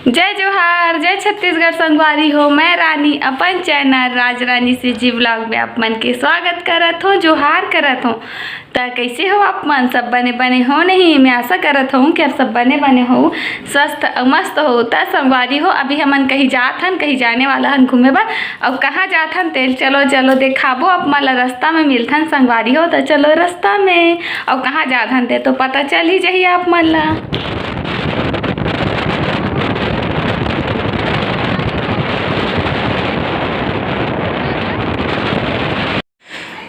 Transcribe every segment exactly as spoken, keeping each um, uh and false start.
जय जोहार, जय छत्तीसगढ़ संगवारी हो। मैं रानी अपन चैनल राज रानी सीजी व्लॉग में आप मन के स्वागत करत हों, जोहार करत हों। त कइसे हो आप मन? सब बने बने हो नहीं? मैं आशा करत हों कि आप सब बने बने हो, स्वस्थ अउ मस्त हो। त संगवारी हो, अभी हमन कहीं जात हन, कहीं जाने वाला हन घूमे बर। अउ कहाँ जात हन तेल चलो चलो देखाबो आप मन ला, रास्ता में मिलथन संगवारी हो। त चलो रास्ता में, अउ कहाँ जात हन ते तो पता चल ही जही आप मन ला।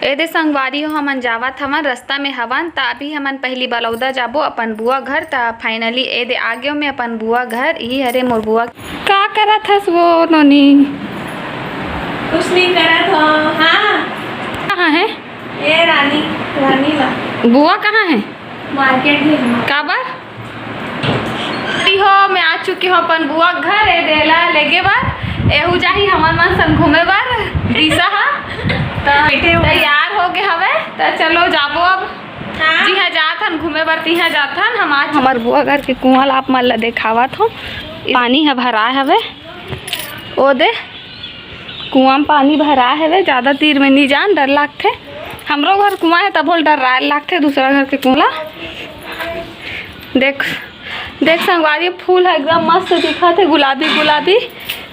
ए दे संगवारी हो, हमन जावत हवन, रास्ता में हवन। त अभी हमन पहली बलौदा जाबो अपन बुआ घर। त finally ए दे आ गेव मैं अपन बुआ घर। इही हरे मोर बुआ। का करत हस वो नोनी? कुछ नहीं करत हो। हाँ। कहाँ है? ए रानी, रानी ला। बुआ कहाँ है? मार्केट में है। काबर? अरे हो, मैं आ चुकी हूँ अपन बुआ के घर। ए देला लेगे बर, एहू जाही हमन मन संग घूमे बर। दिशा हा त बैठे हुए। तैयार हो गए हवे। त चलो जाबो अब। हाँ। जिहाँ जात हन घूमे बर, तिहाँ जात हन। हम आज हमर बुआ घर के कुआं ला आप मन ला देखावत हूँ। पानी ह भराए हवे, ओ दे कुआं म पानी भराए हवे। ज्यादा तीर में नी जान, डर लागथे। हमरो घर कुआं है, तभो ले डर लागथे दूसरा घर के कुआं ला। देख, देख संगवारी, फूल ह एकदम मस्त दिखत हे, गुलाबी गुलाबी।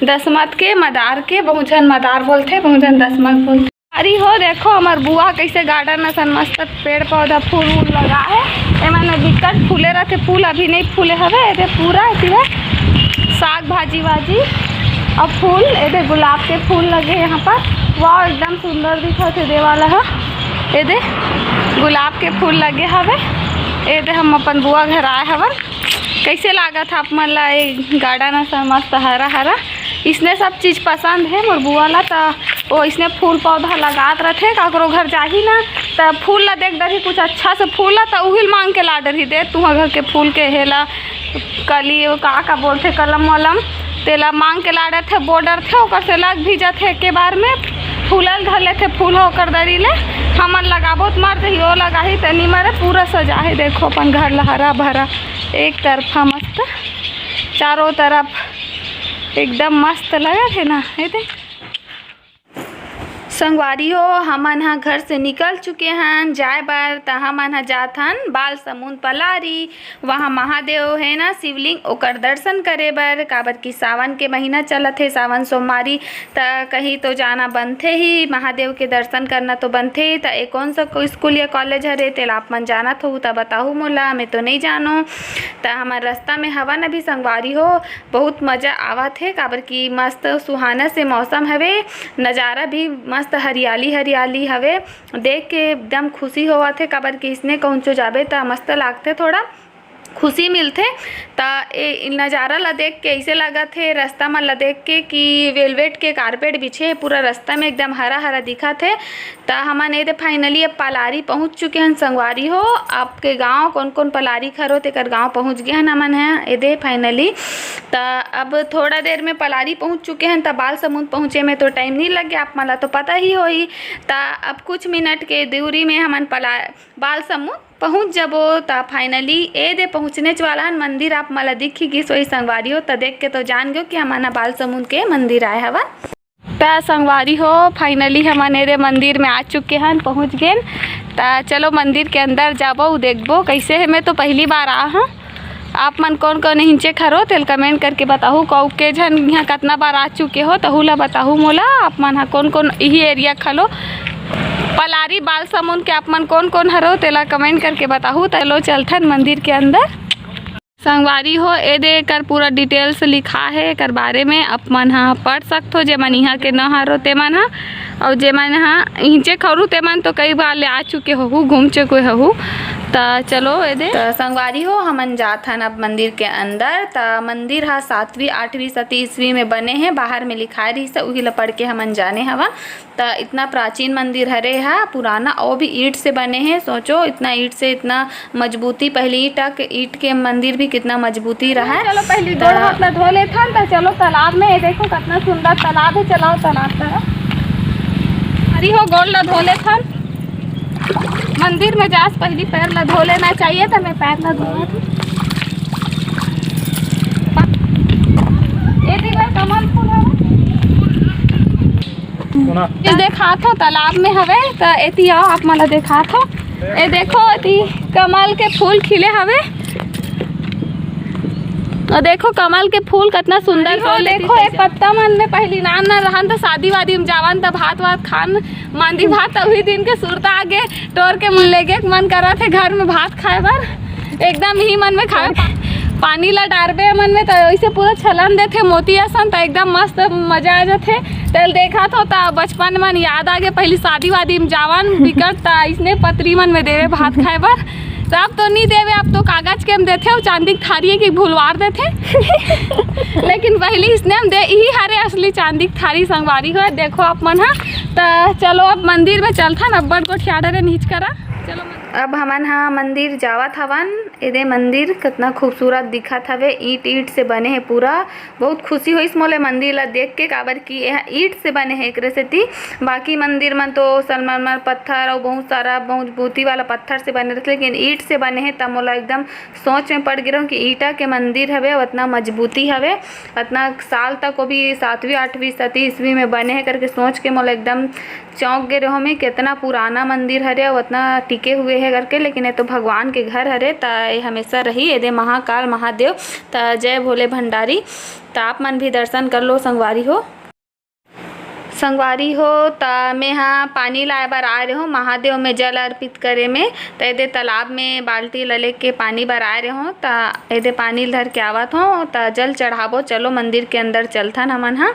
दसमत के, मदार के, बहुत झन मदार बोलथे, बहुत झन दसमत बोलथे। अरे हो देखो, हमर बुआ कैसे garden असन मस्त पेड़ पौधा फूल वूल लगा है। एमन में बिकट फूले रहथे, फूल अभी नहीं फूले हवे। एदे पूरा एती है साग भाजी वाजी अउ फूल। एदे गुलाब के फूल लगे यहाँ पर, वाह एकदम सुंदर दिखत हे दे वाला ह। एदे गुलाब के फूल लगे हवे। एदे हम अपन बुआ घर आए हवन। कैसे लागत हे आप मन ला ये garden असन मस्त हरा हरा? इसने सब चीज पसंद हे मोर बुआ ला, त ओ इसने फूल पौधा लगात रथे। काकरो घर जाही ना, त फूल ला देख डरही, कुछ अच्छा से फूल ला, त उहिल मांग के ला डरही, दे तुहा घर के फूल के हेला, कली, ओ का का बोलथे, कलम वलम, तेला मांग के ला डरथे, बो डरथे, ओकर से लग भी जाथे एके बार में, फूलल धर लेथे फूल ह ओकर दरी ले। हमन लगाबो त मर जही, ओ लगाही त नी मरे, पूरा सजाहे। देखो अपन घर ला हरा भरा, एक तरफा मस्त, चारों तरफ एकदम मस्त लगत हे ना। एदे संगवारी हो, हमन ह घर से निकल चुके हन जाए बर, त हमन ह जात हन बालसमुंद पलारी। वहाँ महादेव हे ना शिवलिंग, ओकर दर्शन करे बर, काबर कि सावन के महीना चलत हे, सावन सोमवारी, त कहीं तो जाना बनथे ही, महादेव के दर्शन करना तो बनथे। त ए कौन सा को-, स्कूल या कॉलेज हरे, तेला आप मन जानत हो त बताहू मोला, मैं तो नहीं जानो। त हमर रास्ता में हवन अभी संगवारी हो, बहुत मजा आवत हे, काबर कि मस्त सुहाना से मौसम हवे, नज़ारा भी मस्त हरियाली हरियाली हवे। देख के एकदम खुशी होवत हे, काबर कि इसने कहूँचो जाबे त मस्त लागथे, थोड़ा खुशी मिलथे। त ए नज़ारा ला देख के ऐसे लागत हे, रास्ता मन ला देख के कि velvet के carpet बिछे हे पूरा रास्ता में, एकदम हरा हरा दिखत हे। त हमन एदे finally अब पलारी पहुँच चुके हन संगवारी हो। आपके गांव कौन कौन पलारी खरो तेकर गांव पहुँच गए हन हमन ह एदे finally। त अब थोड़ा देर में पलारी पहुँच चुके हन, त बालसमुंद पहुँचे में तो time नहीं लगे, आप मन ला तो पता ही होही। त अब कुछ मिनट के दूरी में हमन पला बालसमुंद पहुँच जबो। त finally एदे पहुँचनेच वाला हन, मंदिर आप मन ला दिख ही गिस होही संगवारी हो। त देख के तो जान गयो कि हमन ह बालसमुंद के मंदिर आए हवन। त संगवारी हो, finally हमन एदे मंदिर में आ चुके हन, पहुँच गेन। त चलो मंदिर के अंदर जाबो, देखबो कैसे हे। मैं तो पहली बार आ हूँ। आप मन कौन कौन हिंचे खरो तेल comment करके बताहू। कौ के झन यहाँ कतना बार आ चुके हो, तहू ला बताहू मोला। आप मन ह कौन कौन इही area खलो पलारी बालसमुंद के आप मन कौन कौन हरो तेला comment करके बताहू। त चलो चलथन मंदिर के अंदर। संगवारी हो, एदे एकर पूरा details लिखा हे एकर बारे में, आप मन ह पढ़ सकथो, जेमन इहाँ के न हरो तेमन ह, अउ जेमन ह इहिंचे खरू तेमन तो कई बार ले आ चुके होहू, घूम चुके होहू। त चलो एदे। त संगवारी हो, हमन जात हन अब मंदिर के अंदर। त मंदिर ह सातवीं आठवीं सती ईस्वी में बने हे, बाहर में लिखाए रहिस हे, उही ल पढ़ के हमन जाने हवन। त इतना प्राचीन मंदिर हरे हा, पुराना, अउ भी ईंट से बने हे। सोचो, इतना ईंट से, इतना मजबूती, पहली ईंट के, ईंट के मंदिर भी कितना मजबूती रहा है। चलो, पहली त गोड़ हाथ ला धो लेथन, त चलो तालाब में। ये देखो, कितना सुंदर तालाब है, चलाओ तालाब तरफ। अरे हो, गोड़ ला धो लेथन। मंदिर में जास पहली पैर ला धो लेना चाहिए, त मैं पैर ला धोवत हूँ। ये देखात हो, तालाब में हवे, त एती आओ, आप मन ला देखात हो। ए देखो, एती कमल के फूल खिले हवे। अउ देखो, कमल के फूल कितना सुंदर। अरे हो, देखो, ए पत्ता मन में पहली नान नान रहन, त शादी वादी में जावन, त भात वात खान, मांदी भात, त उही दिन के सुरता आगे, टोर के मन लेगे के मन करत हे घर में भात खाए बर। एकदम ही मन में खाए, पा-, पानी ला डारबे मन में, त ऐसे पूरा छलन देथे मोती असन, त एकदम मस्त मजा आ जाथे। तेल देखा थो, त बचपन मन याद आगे, पहली शादी वादी में जावन बिकट, त इसने पतरी मन में देवे भात खाए बर। त अब तो नी देवे, अब तो कागज के में देथे, अउ चांदी के थारी के भुलवार देथे। लेकिन पहली इसने में दे, इही हरे असली चांदी के थारी संगवारी हो। देखो आप मन हा, त चलो अब मंदिर में चलथन, अब्बड़ गोठियाडर हे नीच करा। चलो मंदिर। अब हमन हा मंदिर जावत हवन। एदे मंदिर कितना खूबसूरत दिखत हवे, ईंट ईंट से बने हे पूरा। बहुत खुशी होइस मोला मंदिर ला देख के, काबर कि एहा ईंट से बने हे एकरे सेती। बाकी मंदिर मन तो संगमरमर पत्थर अउ बहुत सारा मजबूती वाला पत्थर से बने रहिथे, लेकिन ईंट से बने हे, त मोला एकदम सोच में पड़ गे रहूं कि ईंटा के मंदिर हवे अउ अतना मजबूती हवे, अतना साल तक वो भी सातवीं आठवीं सती ईस्वी में बने हे करके सोच के मोला एकदम चौंक गे रहो मैं, कितना पुराना मंदिर हरे अउ अतना टिके हुए हे करके। लेकिन ये तो भगवान के घर हरे, त ये हमेशा रही। एदे महाकाल महादेव, त जय भोले भंडारी। त आप मन भी दर्शन कर लो संगवारी हो। संगवारी हो, त मैं हा पानी लाए बर आए रहो महादेव में जल अर्पित करे में। त एदे तालाब में बाल्टी ल लेके पानी बर आए रहो, त एदे पानी ल धर के आवत हो, त जल चढ़ाबो। चलो मंदिर के अंदर चलथन हमन हा।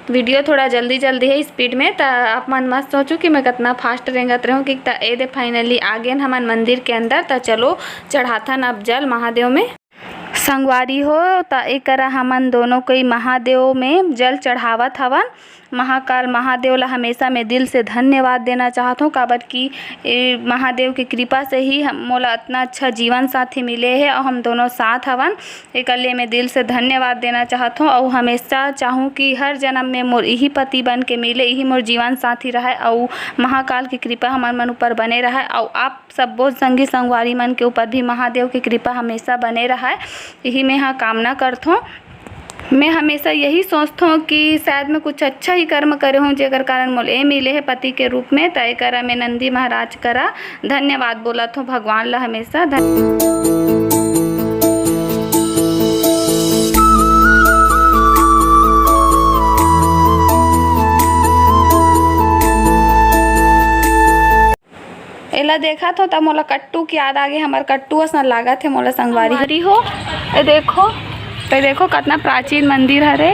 वीडियो थोड़ा जल्दी जल्दी हे, स्पीड में, त आप मन मत सोचो कि मैं कितना फास्ट रेंगत रहूं, कि त एदे finally आगेन हमन मंदिर के अंदर। त चलो चढ़ाथन अब जल महादेव में। संगवारी हो, त एकरा हमन दोनों कोई महादेव में जल चढ़ावत हवन। महाकाल महादेव ला हमेशा मैं दिल से धन्यवाद देना चाहत हूँ, काबर कि ए महादेव के कृपा से ही हम, मोला अतना अच्छा जीवन साथी मिले हे अउ हम दोनों साथ हवन। एकर लिए मैं दिल से धन्यवाद देना चाहत हूँ अउ हमेशा चाहूँ कि हर जन्म में मोर इही पति बन के मिले, इही मोर जीवन साथी रहय अउ महाकाल की कृपा हमर मन ऊपर बने रहय अउ आप सब्बो संगी संगवारी मन के ऊपर भी महादेव की कृपा हमेशा बने रहय, इही मैं हा कामना करथों। मैं हमेशा यही सोचथों कि शायद मैं कुछ अच्छा ही कर्म करे हूँ, जेकर कारण मोला ए मिले हे पति के रूप में। त एकरा मैं नंदी महाराज करा धन्यवाद बोलत हूँ, भगवान ला हमेशा धन्यवाद। एला देखत हो त मोला कट्टू के याद आगे, हमर कट्टू असन लागत हे मोला संगवारी। संगवारी हो, ए देखो, ए देखो कतना प्राचीन मंदिर हरे,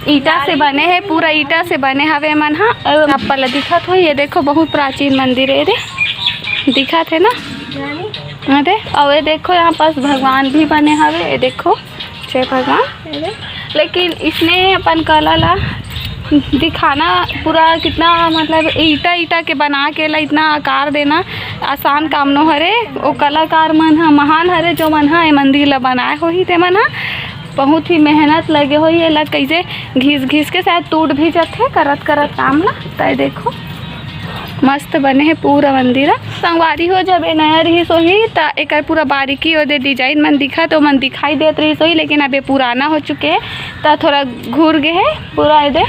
ईटा से बने हे, पूरा ईटा से बने हवे मन हा। अउ आप ला दिखत हो, ये देखो बहुत प्राचीन मंदिर हे रे, दिखत हे ना? अरे, अउ ये देखो यहाँ पास भगवान भी बने हवे, ये देखो। जय भगवान। लेकिन इसने अपन कला ला दिखाना पूरा कितना, मतलब, ईटा, ईटा के बना के ला इतना आकार देना आसान काम नो हरे। वो कलाकार मन हा महान हरे, जो मन हा ये मंदिर ला बनाए होही, ते मन हा बहुत ही मेहनत लगे होही। एला कैसे घिस घिस के शायद टूट भी जाथे करत करत काम ला। त देखो, मस्त बने हे पूरा मंदिर ह। संगवारी हो, जब ए नया रिहिस होही, त एकर पूरा बारीकी ओदे design मन दिखत, ओमन दिखाई देत रिहिस होही, लेकिन अब ए पुराना हो चुके हे, त थोड़ा घुर गे हे पूरा एदे,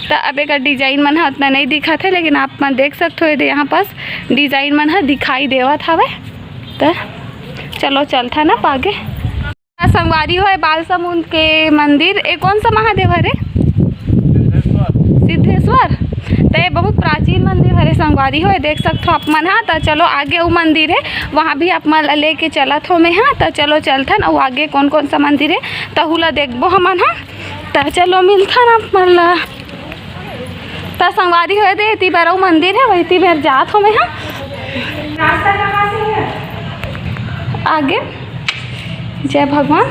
त अब एकर design मन ह उतना नइ दिखत हे, लेकिन आप मन देख सकत हो, एदे यहाँ पास design मन ह दिखाई देवत हवे। त चलो चलथन अब आगे। संगवारी हो, ए बालसमुंद के मंदिर, ए कौन सा महादेव हरे? सिद्धेश्वर। त ए बहुत प्राचीन मंदिर हरे संगवारी हो, ए देख सकथो आप मन हा। त चलो आगे उ मंदिर हे, वहाँ भी आप मन ला लेके चलत हो मैं हा। त चलो चलथन, अउ आगे कौन कौन सा मंदिर हे तहू ला देखबो हमन हा। त चलो मिलथन आप मन ला। त संगवारी हो, एदे एती बर अउ मंदिर हे, वही ती बर जात हो मैं हा। रास्ता कहाँ से है? आगे। जय भगवान।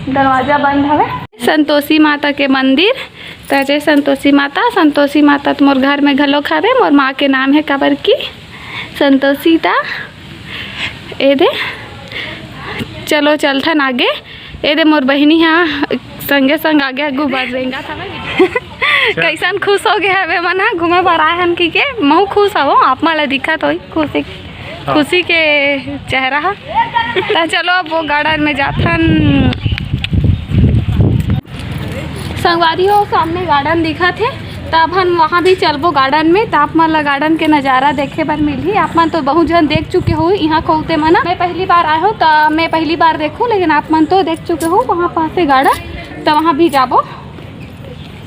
दरवाजा बंद हवे। संतोषी माता के मंदिर। त जय संतोषी माता। संतोषी माता त मोर घर में घलोक हवे। मोर माँ के नाम हे काबर की संतोषी। त एदे चलो चलथन आगे। एदे मोर बहिनी हा संगे संग आगे आगू बढ़ रेंगत हवे। कैसन खुश हो गे हवे मन हा, घूमे बर आए हन कहिके। महू खुश हवो, आप मन ला दिखत होही खुशी, हाँ। खुशी के चेहरा हा। त चलो अब वो garden में जाथन। संगवारी हो, सामने garden दिखत हे, त अब हम वहाँ भी चलबो garden में, त आप मन ला garden के नजारा देखे बर मिलही। आप मन तो बहुत झन देख चुके हो इहाँ खोते मन। मैं पहली बार आए हूँ, त मैं पहली बार देखूँ, लेकिन आप मन तो देख चुके हो वहाँ पास से garden, त वहाँ भी जाबो।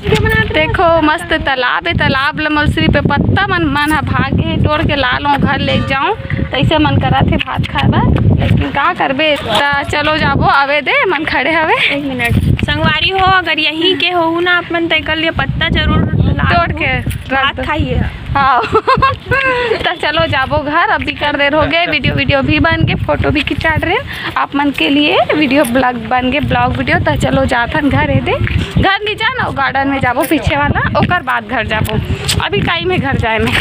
देखो, मस्त तालाब हे, तालाब ल मलसरी पे पत्ता मन, मन ह भागे हे, तोड़ के लाल हो घर ले जाऊं, तैसे मन करत हे भात खाए बर, लेकिन का करबे। त चलो जाबो, आवे दे, मन खड़े हवे। एक मिनट, संगवारी हो, अगर यहीं के होहू ना आप मन, त एकर लिए पत्ता जरूर लाबो, तोड़ के रख भात दो। खाइए। हाँ। त चलो जाबो घर, अभी कर देर हो गए, video, video भी बन के, photo भी खिंचा रहे आप मन के लिए, video blog बन के, blog video। त चलो जाथन घर, एदे घर नहीं जाना, garden में जाबो पीछे वाला, ओकर बाद घर जाबो, अभी time है घर जाए में।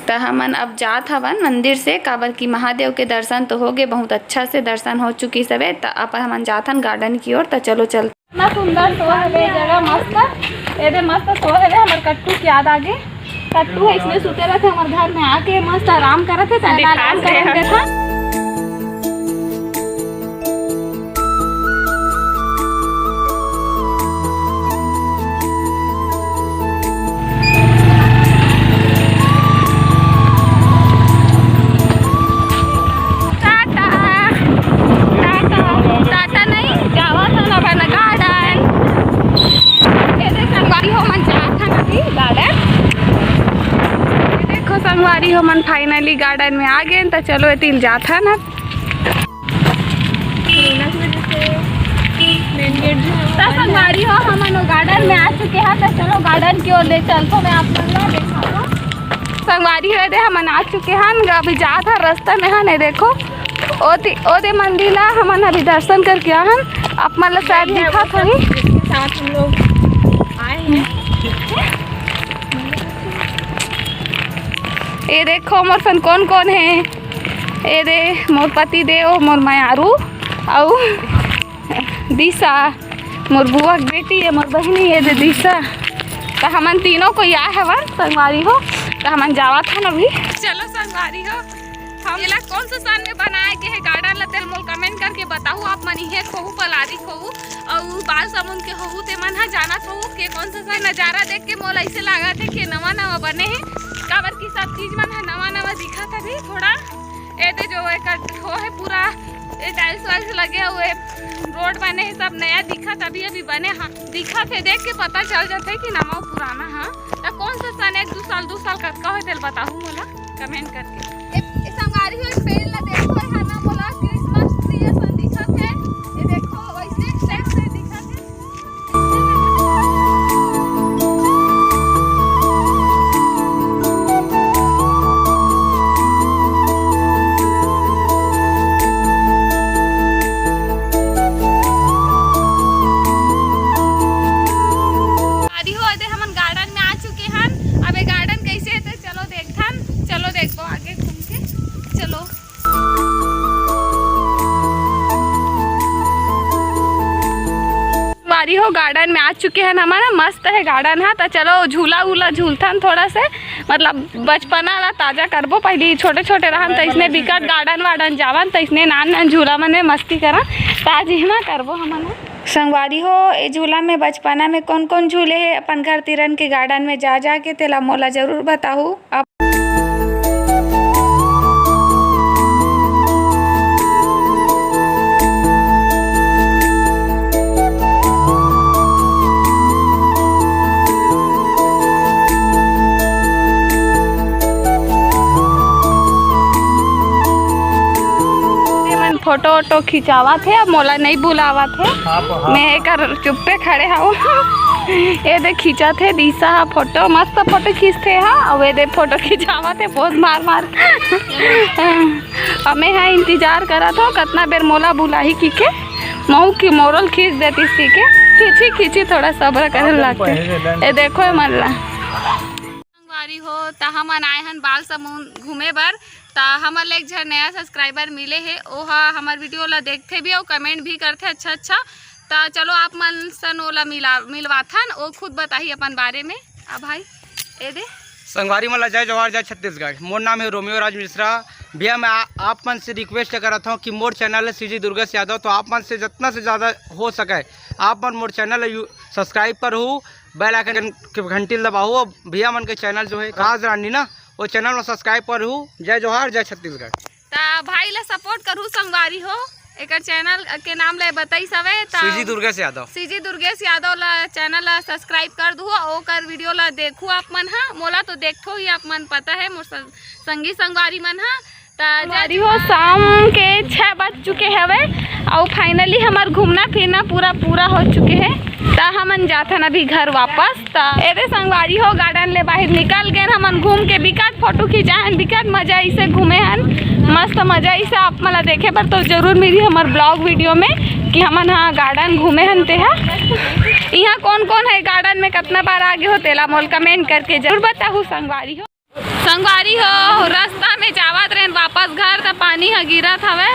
त हमन अब जात हवन मंदिर से, काबर कि महादेव के दर्शन तो हो गए, बहुत अच्छा से दर्शन हो चुकी सबे। त अब हमन जाथन garden की ओर। त चलो चल। इतना सुंदर सोहे हवे जगह, मस्त। एदे मस्त सोहे हवे, हमर कट्टू के याद आगे। कट्टू है, इसमें सुते रहते, हमर घर में आके मस्त आराम करत है, त आराम करन देथन। टाटा, टाटा, टाटा नहीं, जावा था ना बना garden। ये देख संगवारी हो, मन जात हन अभी garden। ये देखो संगवारी हो, मन finally garden में आ गए, त चलो एतिल जात हन अब। त संगवारी हो, हमन garden में आ चुके हैं, त चलो garden की ओर ले चलतो, मैं आप मन ला देखातो। संगवारी हो, दे हमन आ चुके हैं, अभी जात हन रास्ता में हन, ये देखो ओती, ओदे मंदिर ला हमन अभी दर्शन करके आ हन। आप मन ला शायद दिखत होही। इसके साथ हम लोग आए हैं। ये देखो मोर सन कौन कौन है। ये दे मोर पति देव, मोर मयारू, अउ दिशा, मोर बुआ के बेटी है, मोर बहिनी है दे दिशा। त हमन तीनों कोई आए हवन संगवारी हो, त हमन जावत हन अभी। चलो संगवारी हो, हम एला कौन सा सन में बनाए के हे garden ला, तेल मोल comment करके बताहू। आप मन इहे खोहू, पलारी खोहू, अउ बालसमुंद के होहू, ते मन ह जानत होहू के कौन सा सन। नजारा देख के मोला ऐसे लागत हे कि नवा नवा बने हे, काबर कि सब चीज मन ह नवा नवा दिखत हवे। थोड़ा एदे जो एकर हो हे पूरा, ए tiles वाइल्स लगे हुए, road बने हे, सब नया दिखत, अभी अभी बने ह, दिखत हे, देख के पता चल जाथे कि नवा पुराना ह। त कौन सा सन, एक दू साल, दू साल कतका होय, तेल बताहू मोला comment करके। ए, ए संगवारी हो, ए पेड़ ला देखो, ए हा ना मोला Christmas tree असन दिखत हे। ए देखो, वैसे same से दिखत हे। संगवारी हो, एदे हमन garden में आ चुके हन। अब ये garden कैसे हे, ते चलो देखथन, चलो देखबो आगे घूम के। चलो संगवारी हो, garden में आ चुके हन हमन। मस्त हे garden ह। त चलो झूला उला झूलथन थोड़ा से, मतलब बचपना ला ताजा करबो। पहली छोटे छोटे रहन त इसने बिकट garden वार्डन जावन, त इसने नान नान झूला मन में मस्ती करन। त आज इहना करबो हमन ह। संगवारी हो, ए झूला में बचपना में कौन कौन झूले हे अपन घर तिरन के garden में जा जा के, तेला मोला जरूर बताहू। आप ये मन photo वोटो खिंचावत हे, अब मोला नहीं बुलावत हे। आप, हाँ। मैं एकर चुप्पे खड़े हवं। ये दे खींचत हे दिशा ह photo, मस्त photo खींचथे हा। अउ ये दे photo खिंचावत हे pose मार मार। अब मैं हा इंतजार करत हवं कतना बेर मोला बुलाही किके, महू की मोरल खींच देतिस किके। खींची खींची, थोड़ा सब्र करे लागथे। ये देखो ये मन ला। संगवारी हो, त हमन आए हन बालसमुंद घूमे बर। त हमर ले एक झन नया subscriber मिले हे, ओहा हमर video ला देखथे भी अउ comment भी करथे अच्छा अच्छा। त चलो आप मन सन ओला मिला, मिलवाथन, ओ खुद बताही अपन बारे में। आ भाई, ए दे। संगवारी मन ला जय जोहार, जय छत्तीसगढ़। मोर नाम है रोमियो राज मिश्रा। भैया, मैं आ-, आप मन से request करत हूँ कि मोर channel है सीजी दुर्गेश यादव, तो आप मन से जितना से ज़्यादा हो सके आप मन मोर चैनल ला यू-, सब्सक्राइब करहू, बेल आइकन के घंटी ला दबाहू। और भैया मन के चैनल जो है काज रानी ना, वो चैनल ला सब्सक्राइब करहू। जय जोहार, जय छत्तीसगढ़। त भाई ला सपोर्ट करहू संगवारी हो, एकर चैनल के नाम ले बताइस हवे त सीजी दुर्गेश यादव। सीजी दुर्गेश यादव ला चैनल ला सब्सक्राइब कर दू, ओकर वीडियो ला देखू आप मन हा। मोला तो देखथो ही आप मन, पता है मोर सं-, संगी संगवारी मन हा। त संगवारी हो, शाम के छः बज चुके हवे अउ फाइनली हमर घूमना फिरना पूरा पूरा हो चुके है। त हमन जाथन अभी घर वापस। त एदे संगवारी हो, गार्डन ले बाहर निकल गेन हमन घूम के, बिकट फोटो खिंचाहन, बिकट मजा इसे घूमे हन, मस्त मजा इसे आप मन ला देखे बर तो जरूर मिली हमर ब्लॉग वीडियो में कि हमन हा गार्डन घूमे हन तेहा। इहाँ कौन कौन है गार्डन में, कितना बार आगे हो तेला मोल कमेंट करके जरूर बताहू संगवारी हो। संगवारी हो, रास्ता में जावत रहेन वापस घर, त पानी ह गिरत हवे।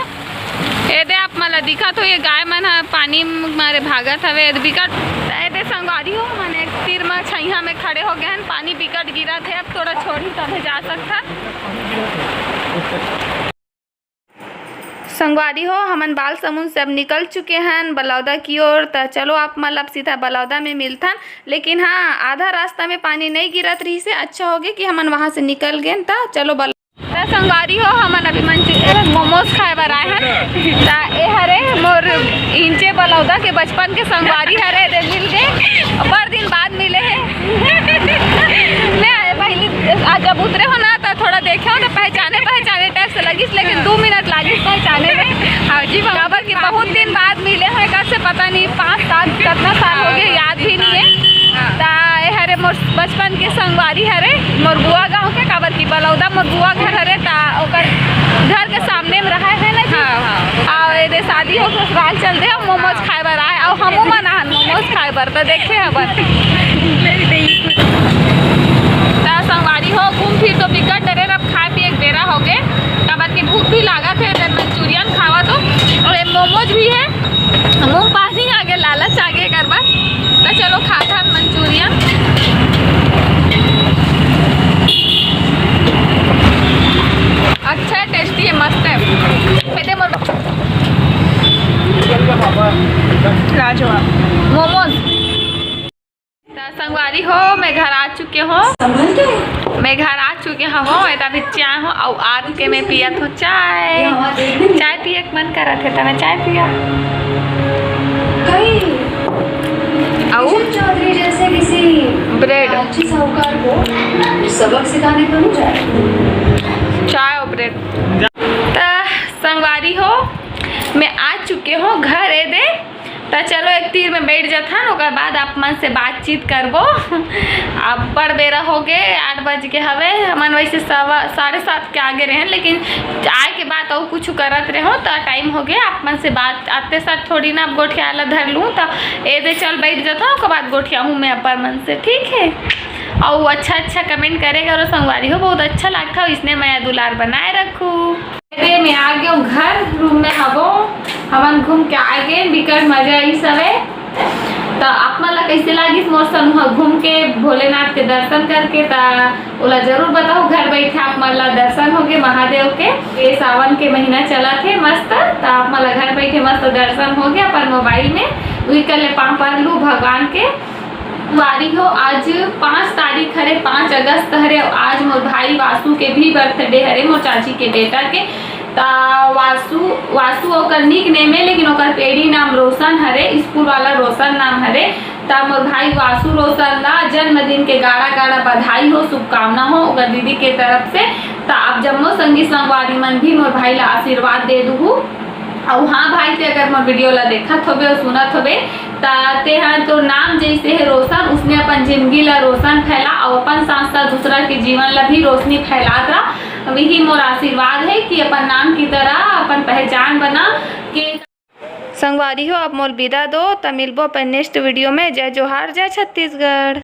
एदे आप मन ला दिखत हो, ये गाय मन ह पानी मारे भागत हवे। एदे बिकट, एदे संगवारी हो, हमन एक तीर म छइहा में खड़े हो गए हन, पानी बिकट गिरत हे। अब थोड़ा छोड़ही तभे जा सकथन। संगवारी हो, हमन बाल समुंद से अब निकल चुके हन बलौदा की ओर। त चलो आप मन ला अब सीधा बलौदा में मिलथन। लेकिन हाँ, आधा रास्ता में पानी नहीं गिरत रहिसे, अच्छा होगे कि हमन वहाँ से निकल गेन। त चलो बल-, त संगवारी हो, हमन अभी मंचू-, ए, मोमोज खाए बर आए हन। त ए हरे मोर इंचे बलौदा के बचपन के संगवारी हरे, दे मिल गए, बड़ दिन बाद मिले हे। मैं पहली, आ, जब उतरे हो ना, त थोड़ा देखे हो ना, पहचाने पहचाने टाइप से लगिस, लेकिन दो मिनट लागिस पहचाने में। हाँ जी, बाबा। काबर कि बहुत दिन बाद मिले हो, एकर से पता नहीं पाँच सात कितना साल हो गए, याद भी नहीं है। हाँ। त ए हरे मोर बचपन के संगवारी हरे, मोर बुआ गाँव के, काबर कि बलौदा मोर बुआ घर हरे, त ओकर घर के सामने में रहा है ना जी। हाँ, हाँ। आ, एदे शादी हो ससुराल चल दे, मोमोज खाए बर आए, अउ हमू मन आहन मोमोज खाए बर, त देखे हवन। त संगवारी हो, घूम फिर तो बिकट डरे, अब खाए पिए के बेरा होगे, काबर कि भूख भी लागत हे, इधर मंचूरियन खावा तो, अउ ये मोमोज भी है, मुंह पानी आगे, लालच आगे एकर बर। त चलो खाथन मंचूरियन। अच्छा है, टेस्टी है, मस्त है। एदे मोर लाजवाब मोमोज। त संगवारी हो, मैं घर आ चुके हूँ। संभल के? मैं घर आ चुके हूँ। एदे अभी चाय हो अउ आत के मैं पियत हूँ चाय। चाय पिए के मन करत हे त मैं चाय पिया। कहीं अउ विजय चौधरी जैसे किसी ब्रेड। अच्छे साहूकार को सबक सिखाने तो नहीं जाए। चाय और ब्रेड। त संगवारी हो, मैं आ चुके हूँ घर। एदे त चलो एक तीर में बैठ जाथन, ओकर बाद आप मन से बातचीत करबो। अब बड़ बेरा हो गए, आठ बज के हवे। हमन वैसे सवा, साढ़े सात के आगे रहेन, लेकिन आए के बाद अउ कुछ करत रहो त टाइम हो गए। आप मन से बात आते साथ थोड़ी ना अब गोठिया ला धर लूँ, त एदे चल बैठ जाथन, ओकर बाद गोठिया हूँ मैं अपन मन से, ठीक है। अउ अच्छा अच्छा कमेंट करे करो संगवारी हो, बहुत अच्छा लगता हो, इसने मया दुलार बनाए रखू। अरे, मैं आ गयो घर, रूम में हवो। हमन घूम के आ गए, बिकट मजा आई सवे। त आप मन ला कैसे लागिस मोर संग ह घूम के, भोलेनाथ के दर्शन करके? त ओला जरूर बताओ, घर बैठे आप मन ला दर्शन होगे महादेव के। ये सावन के महीना चलत हे मस्त, त आप मन ला घर बैठे मस्त दर्शन होगे अपन मोबाइल में। उही कर ले पाँव पर लू भगवान के। संगवारी हो, आज पाँच तारीख हरे, पाँच अगस्त हरे। आज मोर भाई वासु के भी बर्थडे हरे, मोर चाची के बेटा के। त वासु, वासु ओकर निक नेम हे, लेकिन ओकर पेड़ी नाम रोशन हरे, स्कूल वाला रोशन नाम हरे। त मोर भाई वासु रोशन ला जन्मदिन के गाड़ा गाड़ा बधाई हो, शुभकामना हो ओकर दीदी के तरफ से। त आप जम्मो संगी संगवारी मन भी मोर भाई ला आशीर्वाद दे दुहू। अउ हाँ भाई, ते अगर मोर वीडियो ला देखत होबे अउ सुनत होबे, त तेहा तोर नाम जैसे हे रोशन, उसने अपन जिंदगी ला रोशन फैला अउ अपन साथ साथ दूसरा के जीवन ला भी रोशनी फैलात रहा। यही मोर आशीर्वाद है कि अपन नाम की तरह अपन पहचान बना के। संगवारी हो, अब मोर विदा दो, त मिलबो अपन नेक्स्ट वीडियो में। जय जोहार, जय छत्तीसगढ़।